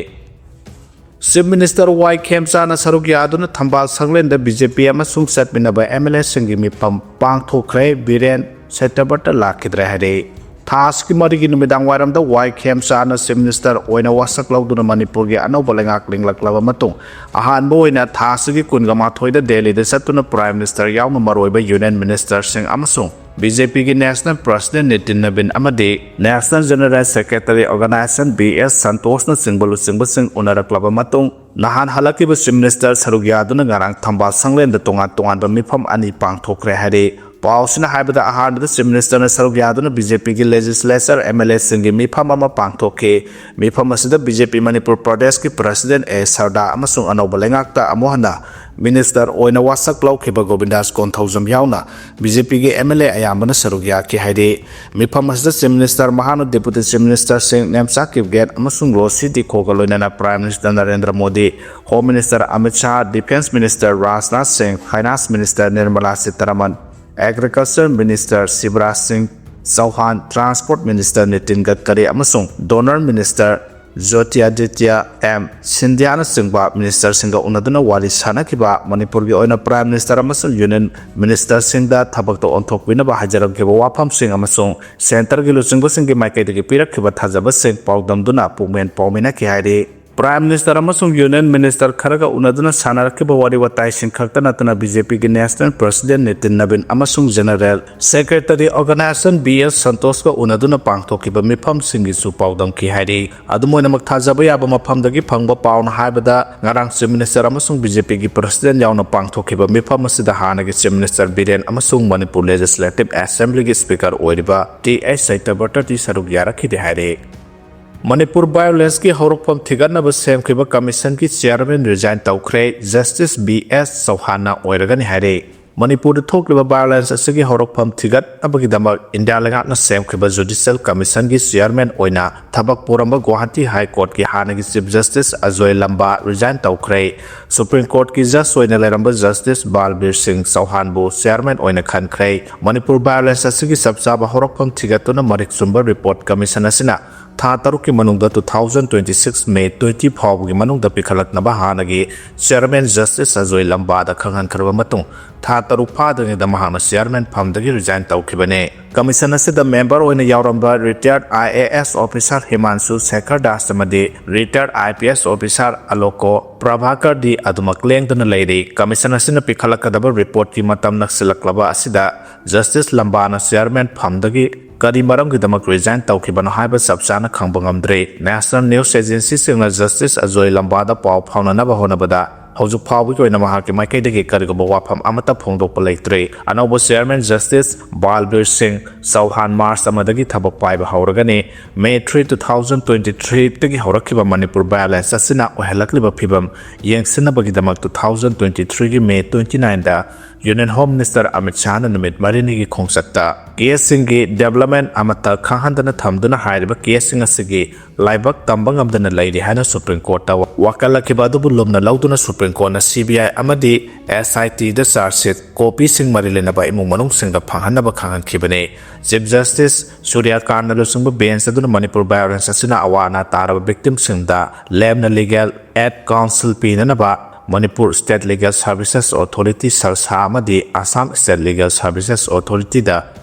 Chief Minister Y ꯈꯦꯝꯆꯥꯅ ꯁꯔꯨꯛ ꯌꯥꯗꯨꯅ ꯊꯝꯕꯥꯜ ꯁꯪꯂꯦꯟꯗ B J P ꯑꯃꯁꯨꯡ ꯆꯠꯃꯤꯟꯅꯕ M L A ꯁꯤꯡꯒꯤ ꯃꯤꯐꯝ ꯄꯥꯡꯊꯣꯛꯈ꯭ꯔꯦ꯫ ꯕꯤꯔꯦꯟ ꯁꯦꯇꯕꯔꯇ ꯂꯥꯛꯈꯤꯗ꯭ꯔꯦ ꯍꯥꯏꯔꯦ꯫ ꯊꯥ ꯑꯁꯤꯒꯤ ꯃꯔꯤꯒꯤ ꯅꯨꯃꯤꯗꯥꯡ ꯋꯥꯏꯔꯝꯗ ꯋꯥꯏ ꯈꯦꯝꯆꯥꯅ Chief Minister ꯑꯣꯏꯅ ꯋꯥꯁꯛ ꯂꯧꯗꯨꯅ ꯃꯅꯤꯄꯨꯔꯒꯤ ꯑꯅꯧꯕ ꯂꯩꯉꯥꯛ ꯂꯤꯡꯂꯛꯂꯕ ꯃꯇꯨꯡ, ꯑꯍꯥꯟꯕ ꯑꯣꯏꯅ ꯊꯥ ꯑꯁꯤꯒꯤ ꯀꯨꯟꯒ ꯃꯥꯊꯣꯏꯗ ꯗꯦꯜꯂꯤꯗ ꯆꯠꯇꯨꯅ Prime Minister ꯌꯥꯎꯅ ꯃꯔꯨꯑꯣꯏꯕ Union Ministerꯁꯤꯡ ꯑꯃꯁꯨꯡ BJPꯒꯤ National President ꯅꯤꯇꯤꯟ ꯅꯕꯤꯟ ꯑꯃꯗꯤ National General Secretary Organisation B S ꯁꯟꯇꯣꯁꯅꯆꯤꯡꯕ ꯂꯨꯆꯤꯡꯕꯁꯤꯡ ꯎꯅꯔꯛꯂꯕ ꯃꯇꯨꯡ, ꯅꯍꯥꯟ ꯍꯜꯂꯛꯈꯤꯕ Chief Minister ꯁꯔꯨꯛ ꯌꯥꯗꯨꯅ ꯉꯔꯥꯡ ꯊꯝꯕꯥꯜ ꯁꯪꯂꯦꯟꯗ ꯇꯣꯉꯥꯟ ꯇꯣꯉꯥꯟꯕ ꯃꯤꯐꯝ ꯑꯅꯤ ꯄꯥꯡꯊꯣꯛꯈ꯭ꯔꯦ ꯍꯥꯏꯔꯤ꯫ ꯄꯥꯎꯁꯤꯅ ꯍꯥꯏꯕꯗ, ꯑꯍꯥꯟꯕꯗ Chief Ministerꯅ ꯁꯔꯨꯛ ꯌꯥꯗꯨꯅ BJPꯒꯤ Legislature MLAꯁꯤꯡꯒꯤ ꯃꯤꯐꯝ ꯑꯃ ꯄꯥꯡꯊꯣꯛꯈꯤ꯫ ꯃꯤꯐꯝ ꯑꯁꯤꯗ BJP ꯃꯅꯤꯄꯨꯔ ꯄ꯭ꯔꯗꯦꯁꯀꯤ President A ꯁꯔꯗꯥ ꯑꯃꯁꯨꯡ ꯑꯅꯧꯕ ꯂꯩꯉꯥꯛꯇ ꯑꯃꯨꯛ ꯍꯟꯅ Minister ꯑꯣꯏꯅ ꯋꯥꯁꯛ ꯂꯧꯈꯤꯕ ꯒꯣꯕꯤꯟꯗꯥꯁ ꯀꯣꯟꯊꯧꯖꯝ ꯌꯥꯎꯅ BJPꯒꯤ MLA ꯑꯌꯥꯝꯕꯅ ꯁꯔꯨꯛ ꯌꯥꯈꯤ ꯍꯥꯏꯔꯤ꯫ ꯃꯤꯐꯝ ꯑꯁꯤꯗ Chief Minister ꯃꯍꯥꯛꯅ Deputy Chief Ministerꯁꯤꯡ ꯅꯦꯝꯆꯥ ꯀꯤꯞꯒꯦꯠ ꯑꯃꯁꯨꯡ ꯔꯣꯁꯤ ꯗꯤꯈꯣꯒ ꯂꯣꯏꯅꯅ Prime Minister Narendra Modi, Home Minister Amit Shah, Defence Minister Rajnath ꯁꯤꯡ, Finance Minister Nirmala Sitharaman, Agriculture Minister Shivraj ꯁꯤꯡ ꯆꯧꯍꯥꯟ, Transport Minister ꯅꯤꯇꯤꯟ ꯒꯗꯀꯔꯤ ꯑꯃꯁꯨꯡ DoNER Minister ꯖꯣꯇꯤꯑꯥꯗꯤꯇ꯭ꯌ ꯑꯦꯝ ꯁꯤꯟꯙ꯭ꯌꯥꯅꯆꯤꯡꯕ Ministerꯁꯤꯡꯒ ꯎꯅꯗꯨꯅ ꯋꯥꯔꯤ ꯁꯥꯅꯈꯤꯕ꯫ ꯃꯅꯤꯄꯨꯔꯒꯤ ꯑꯣꯏꯅ Prime Minister ꯑꯃꯁꯨꯡ Union Ministerꯁꯤꯡꯗ ꯊꯕꯛꯇ ꯑꯣꯟꯊꯣꯛꯄꯤꯅꯕ ꯍꯥꯏꯖꯔꯝꯈꯤꯕ ꯋꯥꯐꯝꯁꯤꯡ ꯑꯃꯁꯨꯡ Centreꯒꯤ ꯂꯨꯆꯤꯡꯕꯁꯤꯡꯒꯤ ꯃꯥꯏꯀꯩꯗꯒꯤ ꯄꯤꯔꯛꯈꯤꯕ ꯊꯥꯖꯕꯁꯤꯡ ꯄꯥꯎꯗꯝꯗꯨꯅ ꯄꯨꯛꯃꯦꯟ ꯄꯥꯎꯃꯤꯟꯅꯈꯤ ꯍꯥꯏꯔꯤ꯫ Prime Minister ꯑꯃꯁꯨꯡ Union Minister ꯈꯔꯒ ꯎꯅꯗꯨꯅ ꯁꯥꯟꯅꯔꯛꯈꯤꯕ ꯋꯥꯔꯤ ꯋꯥꯇꯥꯏꯁꯤꯡ ꯈꯛꯇ ꯅꯠꯇꯅ BJPꯒꯤ National President ꯅꯤꯇꯤꯟ ꯅꯕꯤꯟ ꯑꯃꯁꯨꯡ General Secretary Organisation B S ꯁꯟꯇꯣꯁꯀ ꯎꯅꯗꯨꯅ ꯄꯥꯡꯊꯣꯛꯈꯤꯕ ꯃꯤꯐꯝꯁꯤꯡꯒꯤꯁꯨ ꯄꯥꯎꯗꯝꯈꯤ ꯍꯥꯏꯔꯤ꯫ ꯑꯗꯨꯝ ꯑꯣꯏꯅꯃꯛ, ꯊꯥꯖꯕ ꯌꯥꯕ ꯃꯐꯝꯗꯒꯤ ꯐꯪꯕ ꯄꯥꯎꯅ ꯍꯥꯏꯕꯗ, ꯉꯔꯥꯡ Chief Minister ꯑꯃꯁꯨꯡ BJPꯒꯤ President ꯌꯥꯎꯅ ꯄꯥꯡꯊꯣꯛꯈꯤꯕ ꯃꯤꯐꯝ ꯑꯁꯤꯗ ꯍꯥꯟꯅꯒꯤ Chief Minister ꯕꯤꯔꯦꯟ ꯑꯃꯁꯨꯡ ꯃꯅꯤꯄꯨꯔ Legislative Assemblyꯒꯤ Speaker ꯑꯣꯏꯔꯤꯕ ꯇꯤ ꯑꯩꯆ ꯁꯇ꯭ꯌꯕ꯭ꯔꯇꯗꯤ ꯁꯔꯨꯛ ꯌꯥꯔꯛꯈꯤꯗꯦ ꯍꯥꯏꯔꯤ꯫ ꯃꯅꯤꯄꯨꯔ violenceꯀꯤ ꯍꯧꯔꯛꯐꯝ ꯊꯤꯒꯠꯅꯕ ꯁꯦꯝꯈꯤꯕ Commissionꯒꯤ Chairman resign ꯇꯧꯈ꯭ꯔꯦ, Justice B S ꯆꯧꯍꯥꯟꯅ ꯑꯣꯏꯔꯒꯅꯤ ꯍꯥꯏꯔꯦ꯫ ꯃꯅꯤꯄꯨꯔꯗ ꯊꯣꯛꯂꯤꯕ violence ꯑꯁꯤꯒꯤ ꯍꯧꯔꯛꯐꯝ ꯊꯤꯒꯠꯅꯕꯒꯤꯗꯃꯛ ꯏꯟꯗꯤꯌꯥ ꯂꯩꯉꯥꯛꯅ ꯁꯦꯝꯈꯤꯕ Judicial Commissionꯒꯤ Chairman ꯑꯣꯏꯅ ꯊꯕꯛ ꯄꯨꯔꯝꯕ Guwahati High Courtꯀꯤ ꯍꯥꯟꯅꯒꯤ Chief Justice ꯑꯖꯣꯏ ꯂꯝꯕꯥ resign ꯇꯧꯈ꯭ꯔꯦ꯫ Supreme Courtꯀꯤ Judge ꯑꯣꯏꯅ ꯂꯩꯔꯝꯕ Justice ꯕꯥꯜꯕꯤꯔ ꯁꯤꯡ ꯆꯧꯍꯥꯟꯕꯨ Chairman ꯑꯣꯏꯅ ꯈꯟꯈ꯭ꯔꯦ꯫ ꯃꯅꯤꯄꯨꯔ violence ꯑꯁꯤꯒꯤ ꯆꯞ ꯆꯥꯕ ꯍꯧꯔꯛꯐꯝ ꯊꯤꯒꯠꯇꯨꯅ ꯃꯔꯤꯛ ꯆꯨꯝꯕ report Commission ꯑꯁꯤꯅ ꯊꯥ ꯇꯔꯨꯛꯀꯤ ꯃꯅꯨꯡꯗ two thousand twenty-six May twenty ꯐꯥꯎꯕꯒꯤ ꯃꯅꯨꯡꯗ ꯄꯤꯈꯠꯂꯛꯅꯕ ꯍꯥꯟꯅꯒꯤ Chairman Justice ꯑꯖꯣꯏ ꯂꯝꯕꯥꯗ ꯈꯪꯍꯟꯈ꯭ꯔꯕ ꯃꯇꯨꯡ, ꯊꯥ ꯇꯔꯨꯛ ꯐꯥꯗ꯭ꯔꯤꯉꯩꯗ ꯃꯍꯥꯛꯅ Chairman ꯐꯝꯗꯒꯤ resign ꯇꯧꯈꯤꯕꯅꯤ꯫ Commission ꯑꯁꯤꯗ member ꯑꯣꯏꯅ ꯌꯥꯎꯔꯝꯕ retired I A S officer ꯍꯤꯃꯥꯟꯁꯨ Sekhar Das ꯑꯃꯗꯤ retired I P S officer ꯑꯂꯣꯀꯣ ꯄ꯭ꯔꯚꯥꯀꯔꯗꯤ ꯑꯗꯨꯃꯛ ꯂꯦꯡꯗꯅ ꯂꯩꯔꯤ꯫ Commission ꯑꯁꯤꯅ ꯄꯤꯈꯠꯂꯛꯀꯗꯕ reportꯀꯤ ꯃꯇꯝ ꯅꯛꯁꯤꯜꯂꯛꯂꯕ ꯑꯁꯤꯗ Justice ꯂꯝꯕꯥꯅ Chairman ꯐꯝꯗꯒꯤ ꯀꯔꯤ ꯃꯔꯝꯒꯤꯗꯃꯛ resign ꯇꯧꯈꯤꯕꯅꯣ ꯍꯥꯏꯕ ꯆꯞ ꯆꯥꯅ ꯈꯪꯕ ꯉꯝꯗ꯭ꯔꯤ꯫ National news agencyꯁꯤꯡꯅ Justice ꯑꯖꯣꯏ ꯂꯝꯕꯥꯗ ꯄꯥꯎ ꯐꯥꯎꯅꯅꯕ ꯍꯣꯠꯅꯕꯗ ꯍꯧꯖꯤꯛ ꯐꯥꯎꯕꯒꯤ ꯑꯣꯏꯅ ꯃꯍꯥꯛꯀꯤ ꯃꯥꯏꯀꯩꯗꯒꯤ ꯀꯔꯤꯒꯨꯝꯕ ꯋꯥꯐꯝ ꯑꯃꯠꯇ ꯐꯣꯡꯗꯣꯛꯄ ꯂꯩꯇ꯭ꯔꯤ꯫ ꯑꯅꯧꯕ Chairman Justice ꯕꯥꯜꯕꯤꯔ ꯁꯤꯡ ꯆꯧꯍꯥꯟ March ꯑꯃꯗꯒꯤ ꯊꯕꯛ ꯄꯥꯏꯕ ꯍꯧꯔꯒꯅꯤ꯫ May three, two thousand twenty-threeꯗꯒꯤ ꯍꯧꯔꯛꯈꯤꯕ Manipur violence ꯑꯁꯤꯅ ꯑꯣꯏꯍꯜꯂꯛꯂꯤꯕ ꯐꯤꯕꯝ ꯌꯦꯡꯁꯤꯟꯅꯕꯒꯤꯗꯃꯛ two thousand twenty-threeꯒꯤ May twenty-nineꯗ Union Home Minister Amit ꯁꯥꯍꯅ ꯅꯨꯃꯤꯠ ꯃꯔꯤꯅꯤꯒꯤ ꯈꯣꯡꯆꯠꯇ caseꯁꯤꯡꯒꯤ development ꯑꯃꯠꯇ ꯈꯪꯍꯟꯗꯅ ꯊꯝꯗꯨꯅ ꯍꯥꯏꯔꯤꯕ caseꯁꯤꯡ ꯑꯁꯤꯒꯤ ꯂꯥꯏꯕꯛ ꯇꯝꯕ ꯉꯝꯗꯅ ꯂꯩꯔꯤ ꯍꯥꯏꯅ Supreme Courtꯇ ꯋꯥꯀꯠꯂꯛꯈꯤꯕ ꯑꯗꯨꯕꯨ ꯂꯨꯝꯅ ꯂꯧꯗꯨꯅ Supreme Courtꯅ C B I ꯑꯃꯗꯤ S I Tꯗ charge sheet copyꯁꯤꯡ ꯃꯔꯤ ꯂꯩꯅꯕ ꯏꯃꯨꯡ ꯃꯅꯨꯡꯁꯤꯡꯗ ꯐꯪꯍꯟꯅꯕ ꯈꯪꯍꯟꯈꯤꯕꯅꯤ꯫ Chief Justice ꯁꯨꯔ꯭ꯌꯀꯥꯟꯇꯅ ꯂꯨꯆꯤꯡꯕ bench ꯑꯗꯨꯅ ꯃꯅꯤꯄꯨꯔ violence ꯑꯁꯤꯅ ꯑꯋꯥ ꯑꯅꯥ ꯇꯥꯔꯕ victimꯁꯤꯡꯗ ꯂꯦꯝꯅ legal aid counsel ꯄꯤꯅꯅꯕ Manipur State Legal Services Authority, ꯁꯜꯁꯥ, ꯑꯃꯗꯤ Assam State Legal Services Authorityꯗ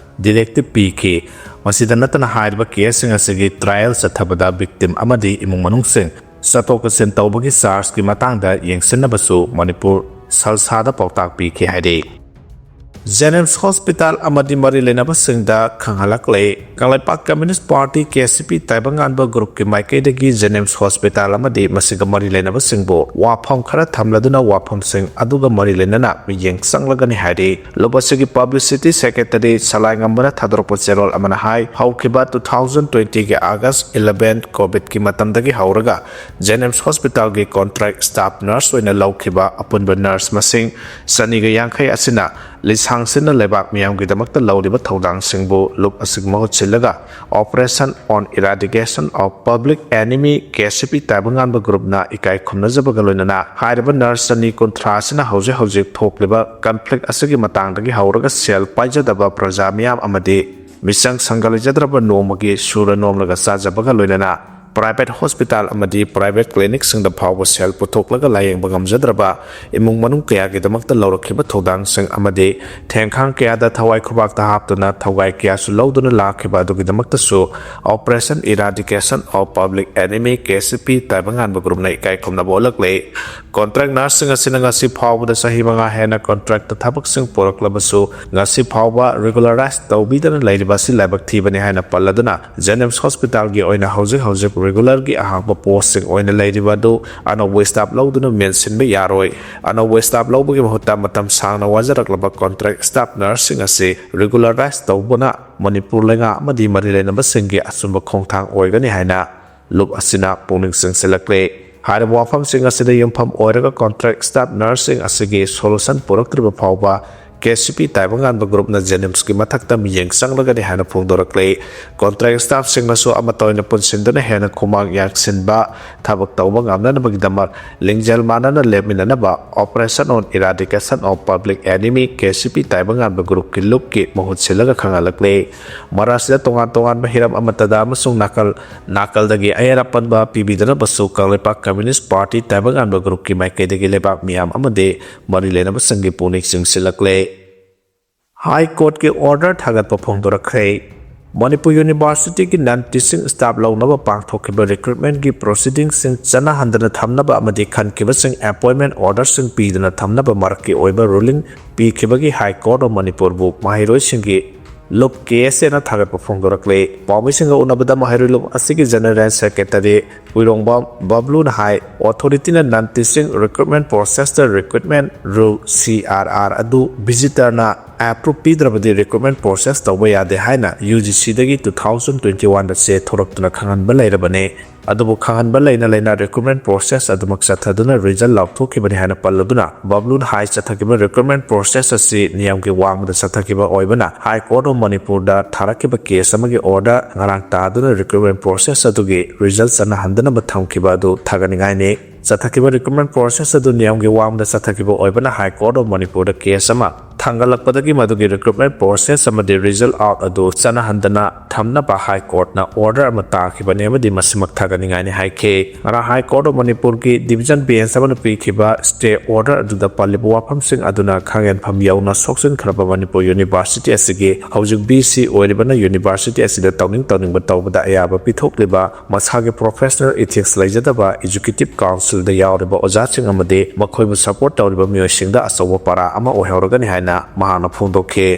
directive ꯄꯤꯈꯤ꯫ ꯃꯁꯤꯗ ꯅꯠꯇꯅ ꯍꯥꯏꯔꯤꯕ caseꯁꯤꯡ ꯑꯁꯤꯒꯤ trial ꯆꯠꯊꯕꯗ victim ꯑꯃꯗꯤ ꯏꯃꯨꯡ ꯃꯅꯨꯡꯁꯤꯡ ꯆꯠꯊꯣꯛ ꯆꯠꯁꯤꯟ ꯇꯧꯕꯒꯤ chargeꯀꯤ ꯃꯇꯥꯡꯗ ꯌꯦꯡꯁꯤꯟꯅꯕꯁꯨ ꯃꯅꯤꯄꯨꯔ ꯁꯜꯁꯥꯗ ꯄꯥꯎꯇꯥꯛ ꯄꯤꯈꯤ ꯍꯥꯏꯔꯤ꯫ JNIMS Hospital ꯑꯃꯗꯤ ꯃꯔꯤ ꯂꯩꯅꯕꯁꯤꯡꯗ ꯈꯪꯍꯜꯂꯛꯂꯦ꯫ Kangleipak Communist Party, K C P, ꯇꯥꯏꯕꯪꯉꯥꯟꯕ groupꯀꯤ ꯃꯥꯏꯀꯩꯗꯒꯤ JNIMS Hospital ꯑꯃꯗꯤ ꯃꯁꯤꯒ ꯃꯔꯤ ꯂꯩꯅꯕꯁꯤꯡꯕꯨ ꯋꯥꯐꯝ ꯈꯔ ꯊꯝꯂꯗꯨꯅ ꯋꯥꯐꯝꯁꯤꯡ ꯑꯗꯨꯒ ꯃꯔꯤ ꯂꯩꯅꯅ ꯃꯤꯠꯌꯦꯡ ꯆꯪꯂꯒꯅꯤ ꯍꯥꯏꯔꯤ꯫ ꯂꯨꯞ ꯑꯁꯤꯒꯤ publicity secretary ꯁꯂꯥꯏꯉꯝꯕꯅ ꯊꯥꯗꯣꯔꯛꯄ ꯆꯦꯔꯣꯜ ꯑꯃꯅ ꯍꯥꯏ, ꯍꯧꯈꯤꯕ two thousand twentyꯒꯤ August eleven COVIDꯀꯤ ꯃꯇꯝꯗꯒꯤ ꯍꯧꯔꯒ JNIMS Hospitalꯒꯤ contract staff nurse ꯑꯣꯏꯅ ꯂꯧꯈꯤꯕ ꯑꯄꯨꯟꯕ nurse ꯃꯁꯤꯡ ꯆꯅꯤꯒ ꯌꯥꯡꯈꯩ ꯑꯁꯤꯅ ꯂꯤꯁꯥꯡꯁꯤꯟꯅ ꯂꯩꯕꯥꯛ ꯃꯤꯌꯥꯝꯒꯤꯗꯃꯛꯇ ꯂꯧꯔꯤꯕ ꯊꯧꯗꯥꯡꯁꯤꯡꯕꯨ ꯂꯨꯞ ꯑꯁꯤꯒꯤ ꯃꯍꯨꯠ ꯁꯤꯜꯂꯒ Operation on Eradication of Public Enemy, K C P, ꯇꯥꯏꯕꯪꯉꯥꯟꯕ groupꯅ ꯏꯀꯥꯏ ꯈꯨꯝꯅꯖꯕꯒ ꯂꯣꯏꯅꯅ ꯍꯥꯏꯔꯤꯕ nurse ꯆꯅꯤ ꯀꯨꯟꯊ꯭ꯔꯥ ꯑꯁꯤꯅ ꯍꯧꯖꯤꯛ ꯍꯧꯖꯤꯛ ꯊꯣꯛꯂꯤꯕ conflict ꯑꯁꯤꯒꯤ ꯃꯇꯥꯡꯗꯒꯤ ꯍꯧꯔꯒ ꯁꯦꯜ ꯄꯥꯏꯖꯗꯕ ꯄ꯭ꯔꯖꯥ ꯃꯤꯌꯥꯝ ꯑꯃꯗꯤ ꯃꯤꯆꯪ ꯁꯪꯒ ꯂꯩꯖꯗ꯭ꯔꯕ ꯅꯣꯡꯃꯒꯤ ꯁꯨꯔ ꯅꯣꯝꯂꯒ ꯆꯥꯖꯕꯒ ꯂꯣꯏꯅꯅ private hospital ꯑꯃꯗꯤ private clinicꯁꯤꯡꯗ ꯐꯥꯎꯕ ꯁꯦꯜ ꯄꯨꯊꯣꯛꯂꯒ ꯂꯥꯌꯦꯡꯕ ꯉꯝꯖꯗ꯭ꯔꯕ ꯏꯃꯨꯡ ꯃꯅꯨꯡ ꯀꯌꯥꯒꯤꯗꯃꯛꯇ ꯂꯧꯔꯛꯈꯤꯕ ꯊꯧꯗꯥꯡꯁꯤꯡ ꯑꯃꯗꯤ ꯊꯦꯡꯈꯥꯡ ꯀꯌꯥꯗ ꯊꯋꯥꯏ ꯈꯨꯕꯥꯛꯇ ꯍꯥꯞꯇꯨꯅ ꯊꯧꯒꯥꯏ ꯀꯌꯥꯁꯨ ꯂꯧꯗꯨꯅ ꯂꯥꯛꯈꯤꯕ ꯑꯗꯨꯒꯤꯗꯃꯛꯇꯁꯨ Operation Eradication of Public Enemy, KCP, ꯇꯥꯏꯕꯪꯉꯥꯟꯕ groupꯅ ꯏꯀꯥꯏ ꯈꯨꯝꯅꯕ ꯎꯠꯂꯛꯂꯦ꯫ Contract nurseꯁꯤꯡ ꯑꯁꯤꯅ ꯉꯁꯤ ꯐꯥꯎꯕꯗ ꯆꯍꯤ ꯃꯉꯥ ꯍꯦꯟꯅ contractꯇ ꯊꯕꯛꯁꯤꯡ ꯄꯨꯔꯛꯂꯕꯁꯨ, ꯉꯁꯤ ꯐꯥꯎꯕ regularize ꯇꯧꯕꯤꯗꯅ ꯂꯩꯔꯤꯕ ꯑꯁꯤ ꯂꯥꯏꯕꯛ ꯊꯤꯕꯅꯤ ꯍꯥꯏꯅ ꯄꯜꯂꯗꯨꯅ, JNIMS hospitalꯒꯤ ꯑꯣꯏꯅ ꯍꯧꯖꯤꯛ ꯍꯧꯖꯤꯛ regularꯒꯤ ꯑꯍꯥꯡꯕ postꯁꯤꯡ ꯑꯣꯏꯅ ꯂꯩꯔꯤꯕ ꯑꯗꯨ ꯑꯅꯧꯕ staff ꯂꯧꯗꯨꯅ ꯃꯦꯟꯁꯤꯟꯕ ꯌꯥꯔꯣꯏ꯫ ꯑꯅꯧꯕ staff ꯂꯧꯕꯒꯤ ꯃꯍꯨꯠꯇ ꯃꯇꯝ ꯁꯥꯡꯅ ꯋꯥꯖꯔꯛꯂꯕ contract staff nurseꯁꯤꯡ ꯑꯁꯤ regularize ꯇꯧꯕꯅ ꯃꯅꯤꯄꯨꯔ ꯂꯩꯉꯥꯛ ꯑꯃꯗꯤ ꯃꯔꯤ ꯂꯩꯅꯕꯁꯤꯡꯒꯤ ꯑꯆꯨꯝꯕ ꯈꯣꯡꯊꯥꯡ ꯑꯣꯏꯒꯅꯤ ꯍꯥꯏꯅ ꯂꯨꯞ ꯑꯁꯤꯅ ꯄꯨꯛꯅꯤꯡ ꯆꯤꯡꯁꯤꯜꯂꯛꯂꯦ꯫ ꯍꯥꯏꯔꯤꯕ ꯋꯥꯐꯝꯁꯤꯡ ꯑꯁꯤꯗ ꯌꯨꯝꯐꯝ ꯑꯣꯏꯔꯒ contract staff nurseꯁꯤꯡ ꯑꯁꯤꯒꯤ solution ꯄꯨꯔꯛꯇ꯭ꯔꯤꯕ ꯐꯥꯎꯕ KCP ꯇꯥꯏꯕꯪꯉꯥꯟꯕ groupꯅ JNIMSꯀꯤ ꯃꯊꯛꯇ ꯃꯤꯠꯌꯦꯡ ꯆꯪꯂꯒꯅꯤ ꯍꯥꯏꯅ ꯐꯣꯡꯗꯣꯔꯛꯂꯦ꯫ Contract staffꯁꯤꯡꯅꯁꯨ ꯑꯃꯠꯇ ꯑꯣꯏꯅ ꯄꯨꯟꯁꯤꯟꯗꯨꯅ ꯍꯦꯟꯅ ꯈꯨꯃꯥꯡ ꯌꯥꯡꯁꯤꯟꯕ ꯊꯕꯛ ꯇꯧꯕ ꯉꯝꯅꯅꯕꯒꯤꯗꯃꯛ ꯂꯤꯡꯖꯦꯜ ꯃꯥꯟꯅꯅ ꯂꯦꯞꯃꯤꯟꯅꯅꯕ Operation on Eradication of Public Enemy, KCP ꯇꯥꯏꯕꯪꯉꯥꯟꯕ groupꯀꯤ ꯂꯨꯞꯀꯤ ꯃꯍꯨꯠ ꯁꯤꯜꯂꯒ ꯈꯪꯍꯜꯂꯛꯂꯦ꯫ ꯃꯔꯛ ꯑꯁꯤꯗ ꯇꯣꯉꯥꯟ ꯇꯣꯉꯥꯟꯕ ꯍꯤꯔꯝ ꯑꯃꯠꯇꯗ ꯑꯃꯁꯨꯡ ꯅꯥꯀꯜ ꯅꯥꯀꯜꯗꯒꯤ ꯑꯌꯦꯠ ꯑꯄꯟꯕ ꯄꯤꯕꯤꯗꯅꯕꯁꯨ ꯀꯪꯂꯩꯄꯥꯛ Communist Party ꯇꯥꯏꯕꯪꯉꯥꯟꯕ groupꯀꯤ ꯃꯥꯏꯀꯩꯗꯒꯤ ꯂꯩꯕꯥꯛ ꯃꯤꯌꯥꯝ ꯑꯃꯗꯤ ꯃꯔꯤ ꯂꯩꯅꯕꯁꯤꯡꯒꯤ ꯄꯨꯛꯅꯤꯡ ꯆꯤꯡꯁꯤꯜꯂꯛꯂꯦ꯫ High Courtꯀꯤ order ꯊꯥꯒꯠꯄ ꯐꯣꯡꯗꯣꯔꯛꯈ꯭ꯔꯦ꯫ ꯃꯅꯤꯄꯨꯔ Universityꯒꯤ non teaching staff ꯂꯧꯅꯕ ꯄꯥꯡꯊꯣꯛꯈꯤꯕ recruitmentꯀꯤ proceedingꯁꯤꯡ ꯆꯠꯅꯍꯟꯗꯅ ꯊꯝꯅꯕ ꯑꯃꯗꯤ ꯈꯟꯈꯤꯕꯁꯤꯡ appointment orderꯁꯤꯡ ꯄꯤꯗꯨꯅ ꯊꯝꯅꯕ ꯃꯔꯛꯀꯤ ꯑꯣꯏꯕ ruling ꯄꯤꯈꯤꯕꯒꯤ High Court of ꯃꯅꯤꯄꯨꯔꯕꯨ ꯃꯍꯩꯔꯣꯏꯁꯤꯡꯒꯤ ꯂꯨꯞ KSAꯅ ꯊꯥꯒꯠꯄ ꯐꯣꯡꯗꯣꯔꯛꯂꯦ꯫ ꯄꯥꯎꯃꯤꯁꯤꯡꯒ ꯎꯅꯕꯗ ꯃꯍꯩꯔꯣꯏ ꯂꯨꯞ ꯑꯁꯤꯒꯤ General Secretary ꯎꯏꯔꯣꯡꯕꯝ ꯕꯕ꯭ꯂꯨꯅ ꯍꯥꯏ, authorityꯅ non teaching recruitment processꯇ recruitment rule, CRR, ꯑꯗꯨ visitorꯅ approve ꯄꯤꯗ꯭ꯔꯕꯗꯤ recruitment process ꯇꯧꯕ ꯌꯥꯗꯦ ꯍꯥꯏꯅ UGCꯗꯒꯤ two thousand twenty oneꯗ ꯆꯦ ꯊꯣꯔꯛꯇꯨꯅ ꯈꯪꯍꯟꯕ ꯂꯩꯔꯕꯅꯤ꯫ ꯑꯗꯨꯕꯨ ꯈꯪꯍꯟꯕ ꯂꯩꯅ ꯂꯩꯅ recruitment process ꯑꯗꯨꯃꯛ ꯆꯠꯊꯗꯨꯅ result ꯂꯥꯎꯊꯣꯛꯈꯤꯕꯅꯤ ꯍꯥꯏꯅ ꯄꯜꯂꯗꯨꯅ, ꯕꯕ꯭ꯂꯨꯅ ꯍꯥꯏ, ꯆꯠꯊꯈꯤꯕ recruitment process ꯑꯁꯤ ꯅꯤꯌꯝꯒꯤ ꯋꯥꯡꯃꯗ ꯆꯠꯊꯈꯤꯕ ꯑꯣꯏꯕꯅ High Court of ꯃꯅꯤꯄꯨꯔꯗ ꯊꯥꯔꯛꯈꯤꯕ case ꯑꯃꯒꯤ order ꯉꯔꯥꯡ ꯇꯥꯗꯨꯅ recruitment process ꯑꯗꯨꯒꯤ result ꯆꯠꯅꯍꯟꯗꯅꯕ ꯊꯝꯈꯤꯕ ꯑꯗꯨ ꯊꯥꯒꯠꯅꯤꯡꯉꯥꯏꯅꯤ꯫ ꯆꯠꯊꯈꯤꯕ recruitment process ꯑꯗꯨ ꯅꯤꯌꯝꯒꯤ ꯋꯥꯡꯃꯗ ꯆꯠꯊꯈꯤꯕ ꯑꯣꯏꯕꯅ High Court of ꯃꯅꯤꯄꯨꯔꯗ case ꯑꯃ ꯊꯥꯡꯒꯠꯂꯛꯄꯗꯒꯤ ꯃꯗꯨꯒꯤ recruitment process ꯑꯃꯗꯤ result out ꯑꯗꯨ ꯆꯠꯅꯍꯟꯗꯅ ꯊꯝꯅꯕ High Courtꯅ order ꯑꯃ ꯇꯥꯈꯤꯕꯅꯤ ꯑꯃꯗꯤ ꯃꯁꯤꯃꯛ ꯊꯥꯒꯠꯅꯤꯡꯉꯥꯏꯅꯤ ꯍꯥꯏꯈꯤ꯫ ꯉꯔꯥꯡ High Court of ꯃꯅꯤꯄꯨꯔꯒꯤ Division Bench ꯑꯃꯅ ꯄꯤꯈꯤꯕ stay order ꯑꯗꯨꯗ ꯄꯜꯂꯤꯕ ꯋꯥꯐꯝꯁꯤꯡ ꯑꯗꯨꯅ ꯈꯥꯡꯍꯦꯟꯐꯝ ꯌꯧꯅ ꯁꯣꯛꯆꯤꯟꯈ꯭ꯔꯕ ꯃꯅꯤꯄꯨꯔ University ꯑꯁꯤꯒꯤ ꯍꯧꯖꯤꯛ V C ꯑꯣꯏꯔꯤꯕꯅ University ꯑꯁꯤꯗ ꯇꯧꯅꯤꯡ ꯇꯧꯅꯤꯡꯕ ꯇꯧꯕꯗ ꯑꯌꯥꯕ ꯄꯤꯊꯣꯛꯂꯤꯕ ꯃꯁꯥꯒꯤ professional ethics ꯂꯩꯖꯗꯕ Executive Councilꯗ ꯌꯥꯎꯔꯤꯕ ꯑꯣꯖꯥꯁꯤꯡ ꯑꯃꯗꯤ ꯃꯈꯣꯏꯕꯨ support ꯇꯧꯔꯤꯕ ꯃꯤꯑꯣꯏꯁꯤꯡꯗ ꯑꯆꯧꯕ ꯄꯥꯔꯥ ꯑꯃ ꯑꯣꯏꯍꯧꯔꯒꯅꯤ ꯍꯥꯏꯅ ꯃꯍꯥꯛꯅ ꯐꯣꯡꯗꯣꯛꯈꯤ꯫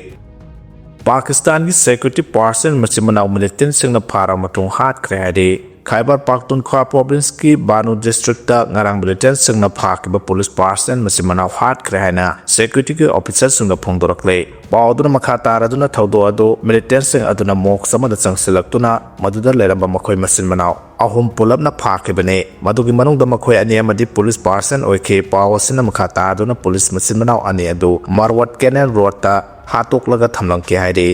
ꯄꯥꯀꯤꯁꯇꯥꯟꯒꯤ security personnel ꯃꯆꯤꯟ ꯃꯅꯥꯎ militantꯁꯤꯡꯅ ꯐꯥꯔꯕ ꯃꯇꯨꯡ ꯍꯥꯠꯈ꯭ꯔꯦ ꯍꯥꯏꯔꯤ꯫ ꯈꯥꯏꯕꯔ ꯄꯥꯈꯇꯨꯟꯈ꯭ꯋꯥ provinceꯀꯤ ꯕꯥꯅꯨ districtꯇ ꯉꯔꯥꯡ militantꯁꯤꯡꯅ ꯐꯥꯈꯤꯕ police personnel ꯃꯆꯤꯟ ꯃꯅꯥꯎ ꯍꯥꯠꯈ꯭ꯔꯦ ꯍꯥꯏꯅ securityꯒꯤ officerꯁꯤꯡꯅ ꯐꯣꯡꯗꯣꯔꯛꯂꯦ꯫ ꯄꯥꯎ ꯑꯗꯨꯅ ꯃꯈꯥ ꯇꯥꯔꯗꯨꯅ ꯊꯧꯗꯣꯛ ꯑꯗꯨ militantꯁꯤꯡ ꯑꯗꯨꯅ mosque ꯑꯃꯗ ꯆꯪꯁꯤꯜꯂꯛꯇꯨꯅ ꯃꯗꯨꯗ ꯂꯩꯔꯝꯕ ꯃꯈꯣꯏ ꯃꯆꯤꯟ ꯃꯅꯥꯎ ꯑꯍꯨꯝ ꯄꯨꯂꯞꯅ ꯐꯥꯈꯤꯕꯅꯤ꯫ ꯃꯗꯨꯒꯤ ꯃꯅꯨꯡꯗ ꯃꯈꯣꯏ ꯑꯅꯤ ꯑꯃꯗꯤ police personnel ꯑꯣꯏꯈꯤ꯫ ꯄꯥꯎ ꯑꯁꯤꯅ ꯃꯈꯥ ꯇꯥꯗꯨꯅ police ꯃꯆꯤꯟ ꯃꯅꯥꯎ ꯑꯅꯤ ꯑꯗꯨ Marwat Canal roadꯇ ꯍꯥꯠꯇꯣꯛꯂꯒ ꯊꯝꯂꯝꯈꯤ ꯍꯥꯏꯔꯤ꯫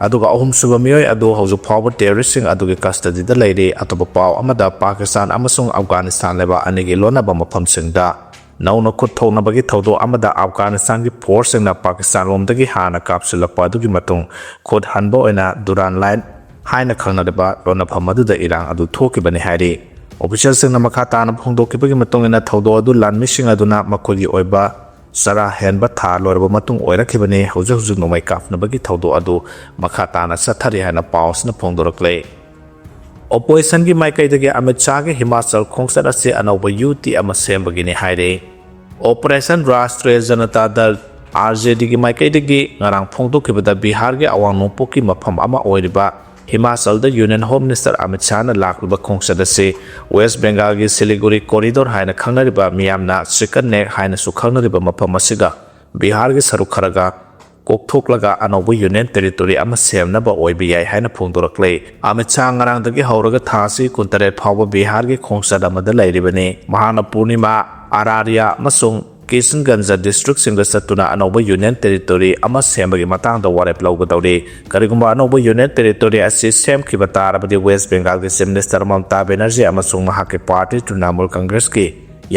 ꯑꯗꯨꯒ ꯑꯍꯨꯝꯁꯨꯕ ꯃꯤꯑꯣꯏ ꯑꯗꯨ ꯍꯧꯖꯤꯛ ꯐꯥꯎꯕ terroristꯁꯤꯡ ꯑꯗꯨꯒꯤ custodyꯗ ꯂꯩꯔꯤ꯫ ꯑꯇꯣꯞꯄ ꯄꯥꯎ ꯑꯃꯗ ꯄꯥꯀꯤꯁꯇꯥꯟ ꯑꯃꯁꯨꯡ ꯑꯐꯒꯥꯅꯤꯁꯇꯥꯟ ꯂꯩꯕꯥꯛ ꯑꯅꯤꯒꯤ ꯂꯣꯟꯅꯕ ꯃꯐꯝꯁꯤꯡꯗ ꯅꯧꯅ ꯈꯨꯠ ꯊꯣꯛꯅꯕꯒꯤ ꯊꯧꯗꯣꯛ ꯑꯃꯗ ꯑꯐꯒꯥꯅꯤꯁꯇꯥꯟꯒꯤ forceꯁꯤꯡꯅ ꯄꯥꯀꯤꯁꯇꯥꯟ ꯂꯣꯝꯗꯒꯤ ꯍꯥꯟꯅ ꯀꯥꯞꯁꯤꯜꯂꯛꯄ ꯑꯗꯨꯒꯤ ꯃꯇꯨꯡ ꯈꯨꯠ ꯍꯟꯕ ꯑꯣꯏꯅ Durand Line ꯍꯥꯏꯅ ꯈꯪꯅꯔꯤꯕ ꯂꯣꯟꯅꯐꯝ ꯑꯗꯨꯗ ꯏꯔꯥꯡ ꯑꯗꯨ ꯊꯣꯛꯈꯤꯕꯅꯤ ꯍꯥꯏꯔꯤ꯫ Officialꯁꯤꯡꯅ ꯃꯈꯥ ꯇꯥꯅ ꯐꯣꯡꯗꯣꯛꯈꯤꯕꯒꯤ ꯃꯇꯨꯡ ꯏꯟꯅ ꯊꯧꯗꯣꯛ ꯑꯗꯨ ꯂꯥꯟꯃꯤꯁꯤꯡ ꯑꯗꯨꯅ ꯃꯈꯣꯏꯒꯤ ꯑꯣꯏꯕ ꯆꯔꯥ ꯍꯦꯟꯕ ꯊꯥ ꯂꯣꯏꯔꯕ ꯃꯇꯨꯡ ꯑꯣꯏꯔꯛꯈꯤꯕꯅꯤ꯫ ꯍꯧꯖꯤꯛ ꯍꯧꯖꯤꯛ ꯅꯣꯡꯃꯩ ꯀꯥꯞꯅꯕꯒꯤ ꯊꯧꯗꯣꯛ ꯑꯗꯨ ꯃꯈꯥ ꯇꯥꯅ ꯆꯠꯊꯔꯤ ꯍꯥꯏꯅ ꯄꯥꯎ ꯑꯁꯤꯅ ꯐꯣꯡꯗꯣꯔꯛꯂꯦ꯫ Oppositionꯒꯤ ꯃꯥꯏꯀꯩꯗꯒꯤ ꯑꯃꯤꯠ ꯁꯥꯍꯒꯤ ꯍꯤꯃꯥꯆꯜ ꯈꯣꯡꯆꯠ ꯑꯁꯤ ꯑꯅꯧꯕ ꯌꯨꯇꯤ ꯑꯃ ꯁꯦꯝꯕꯒꯤꯅꯤ ꯍꯥꯏꯔꯦ꯫ Operation Rashtriya Janata Dal, RJDꯒꯤ ꯃꯥꯏꯀꯩꯗꯒꯤ ꯉꯔꯥꯡ ꯐꯣꯡꯗꯣꯛꯈꯤꯕꯗ ꯕꯤꯍꯥꯔꯒꯤ ꯑꯋꯥꯡ ꯅꯣꯡꯄꯣꯛꯀꯤ ꯃꯐꯝ ꯑꯃ ꯑꯣꯏꯔꯤꯕ ꯍꯤꯃꯥꯆꯜꯗ Union Home Minister ꯑꯃꯤꯠ ꯁꯥꯍꯅ ꯂꯥꯛꯂꯤꯕ ꯈꯣꯡꯆꯠ ꯑꯁꯤ West Bengalꯒꯤ Siliguri corridor ꯍꯥꯏꯅ ꯈꯪꯅꯔꯤꯕ ꯃꯤꯌꯥꯝꯅ Chicken Neck ꯍꯥꯏꯅꯁꯨ ꯈꯪꯅꯔꯤꯕ ꯃꯐꯝ ꯑꯁꯤꯒ ꯕꯤꯍꯥꯔꯒꯤ ꯁꯔꯨꯛ ꯈꯔꯒ ꯀꯣꯛꯊꯣꯛꯂꯒ ꯑꯅꯧꯕ Union Territory ꯑꯃ ꯁꯦꯝꯅꯕ ꯑꯣꯏꯕ ꯌꯥꯏ ꯍꯥꯏꯅ ꯐꯣꯡꯗꯣꯔꯛꯂꯦ꯫ ꯑꯃꯤꯠ ꯁꯥꯍ ꯉꯔꯥꯡꯗꯒꯤ ꯍꯧꯔꯒ ꯊꯥ ꯑꯁꯤ ꯀꯨꯟꯇꯔꯦꯠ ꯐꯥꯎꯕ ꯕꯤꯍꯥꯔꯒꯤ ꯈꯣꯡꯆꯠ ꯑꯃꯗ ꯂꯩꯔꯤꯕꯅꯤ꯫ ꯃꯍꯥꯛꯅ ꯄꯨꯔꯅꯤꯃꯥ, ꯑꯔꯥꯔꯤꯌꯥ ꯑꯃꯁꯨꯡ ꯀꯤꯁꯟꯒꯟꯖ districtꯁꯤꯡꯗ ꯆꯠꯇꯨꯅ ꯑꯅꯧꯕ Union Territory ꯑꯃ ꯁꯦꯝꯕꯒꯤ ꯃꯇꯥꯡꯗ ꯋꯥꯔꯦꯞ ꯂꯧꯒꯗꯧꯔꯤ꯫ ꯀꯔꯤꯒꯨꯝꯕ ꯑꯅꯧꯕ Union Territory ꯑꯁꯤ ꯁꯦꯝꯈꯤꯕ ꯇꯥꯔꯕꯗꯤ West Bengalꯒꯤ Chief Minister ꯃꯃꯇꯥ ꯕꯦꯅꯔꯖꯤ ꯑꯃꯁꯨꯡ ꯃꯍꯥꯛꯀꯤ party Trinamool Congressꯀꯤ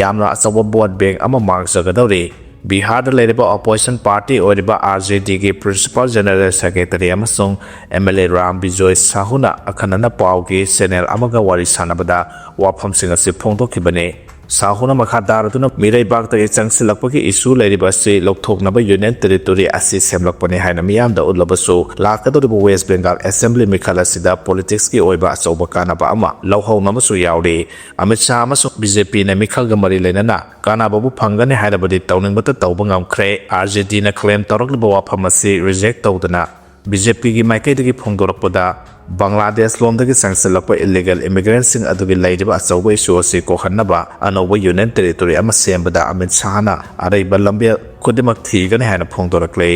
ꯌꯥꯝꯅ ꯑꯆꯧꯕ vote bank ꯑꯃ ꯃꯥꯡꯖꯒꯗꯧꯔꯤ꯫ ꯕꯤꯍꯥꯔꯗ ꯂꯩꯔꯤꯕ ꯑꯣꯄꯣꯖꯤꯁꯟ ꯄꯥꯔꯇꯤ ꯑꯣꯏꯔꯤꯕ ꯑꯥꯔ ꯖꯦ ꯗꯤꯒꯤ ꯄ꯭ꯔꯤꯟꯁꯤꯄꯥꯜ ꯖꯦꯅꯔꯦꯜ ꯁꯦꯀ꯭ꯔꯦꯇꯔꯤ ꯑꯃꯁꯨꯡ M L A Ram Bijoy ꯁꯥꯍꯨꯅ ꯑꯈꯟꯅꯅ ꯄꯥꯎꯒꯤ ꯆꯦꯅꯦꯜ ꯑꯃꯒ ꯋꯥꯔꯤ ꯁꯥꯟꯅꯕꯗ ꯋꯥꯐꯝꯁꯤꯡ ꯑꯁꯤ ꯐꯣꯡꯗꯣꯛꯈꯤꯕꯅꯤ꯫ ꯁꯥꯍꯨꯅ ꯃꯈꯥ ꯇꯥꯔꯗꯨꯅ ꯃꯤꯔꯩꯕꯥꯛꯇꯒꯤ ꯆꯪꯁꯤꯜꯂꯛꯄꯒꯤ ꯏꯁꯨ ꯂꯩꯔꯤꯕ ꯑꯁꯤ ꯂꯧꯊꯣꯛꯅꯕ ꯌꯨꯅꯤꯌꯟ ꯇꯦꯔꯤꯇꯣꯔꯤ ꯑꯁꯤ ꯁꯦꯝꯂꯛꯄꯅꯤ ꯍꯥꯏꯅ ꯃꯤꯌꯥꯝꯗ ꯎꯠꯂꯕꯁꯨ, ꯂꯥꯛꯀꯗꯧꯔꯤꯕ ꯋꯦꯁ ꯕꯦꯡꯒꯥꯜ ꯑꯦꯁꯦꯝꯕ꯭ꯂꯤ ꯃꯤꯈꯜ ꯑꯁꯤꯗ ꯄꯣꯂꯤꯇꯤꯛꯁꯀꯤ ꯑꯣꯏꯕ ꯑꯆꯧꯕ ꯀꯥꯟꯅꯕ ꯑꯃ ꯂꯧꯍꯧꯅꯕꯁꯨ ꯌꯥꯎꯔꯤ꯫ ꯑꯃꯤꯠ ꯁꯥꯍ ꯑꯃꯁꯨꯡ ꯕꯤ ꯖꯦ ꯄꯤꯅ ꯃꯤꯈꯜꯒ ꯃꯔꯤ ꯂꯩꯅꯅ ꯀꯥꯟꯅꯕꯕꯨ ꯐꯪꯒꯅꯤ ꯍꯥꯏꯔꯕꯗꯤ ꯇꯧꯅꯤꯡꯕꯇ ꯇꯧꯕ ꯉꯝꯈ꯭ꯔꯦ꯫ ꯑꯥꯔ ꯖꯦ ꯗꯤꯅ ꯀ꯭ꯂꯦꯝ ꯇꯧꯔꯛꯂꯤꯕ ꯋꯥꯐꯝ ꯑꯁꯤ ꯔꯤꯖꯦꯛ ꯇꯧꯗꯅ, ꯕꯤ ꯖꯦ ꯄꯤꯒꯤ ꯃꯥꯏꯀꯩꯗꯒꯤ ꯐꯣꯡꯗꯣꯔꯛꯄꯗ, ꯕꯪꯒ꯭ꯂꯥꯗꯦꯁ ꯂꯣꯝꯗꯒꯤ ꯆꯪꯁꯤꯜꯂꯛꯄ ꯏꯂꯤꯒꯦꯜ ꯏꯃꯤꯒ꯭ꯔꯦꯟꯠꯁꯤꯡ ꯑꯗꯨꯒꯤ ꯂꯩꯔꯤꯕ ꯑꯆꯧꯕ ꯏꯁꯨ ꯑꯁꯤ ꯀꯣꯛꯍꯟꯅꯕ ꯑꯅꯧꯕ ꯌꯨꯅꯤꯌꯟ ꯇꯦꯔꯤꯇꯣꯔꯤ ꯑꯃ ꯁꯦꯝꯕꯗ ꯑꯃꯤꯠ ꯁꯥꯍꯅ ꯑꯔꯩꯕ ꯂꯝꯕꯦꯜ ꯈꯨꯗꯤꯡꯃꯛ ꯊꯤꯒꯅꯤ ꯍꯥꯏꯅ ꯐꯣꯡꯗꯣꯔꯛꯂꯤ꯫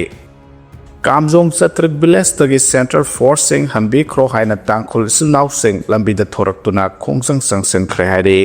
ꯀꯥꯝꯖꯣꯡ ꯆꯇ꯭ꯔꯤꯛ ꯚꯤꯂꯦꯖꯇꯒꯤ ꯁꯦꯟꯇ꯭ꯔꯦꯜ ꯐꯣꯔꯁꯁꯤꯡ ꯍꯟꯕꯤꯈ꯭ꯔꯣ ꯍꯥꯏꯅ ꯇꯥꯡꯈꯨꯜ ꯏꯆꯤꯜ ꯏꯅꯥꯎꯁꯤꯡ ꯂꯝꯕꯤꯗ ꯊꯣꯔꯛꯇꯨꯅ ꯈꯣꯡꯖꯪ ꯆꯪꯁꯤꯟꯈ꯭ꯔꯦ ꯍꯥꯏꯔꯤ꯫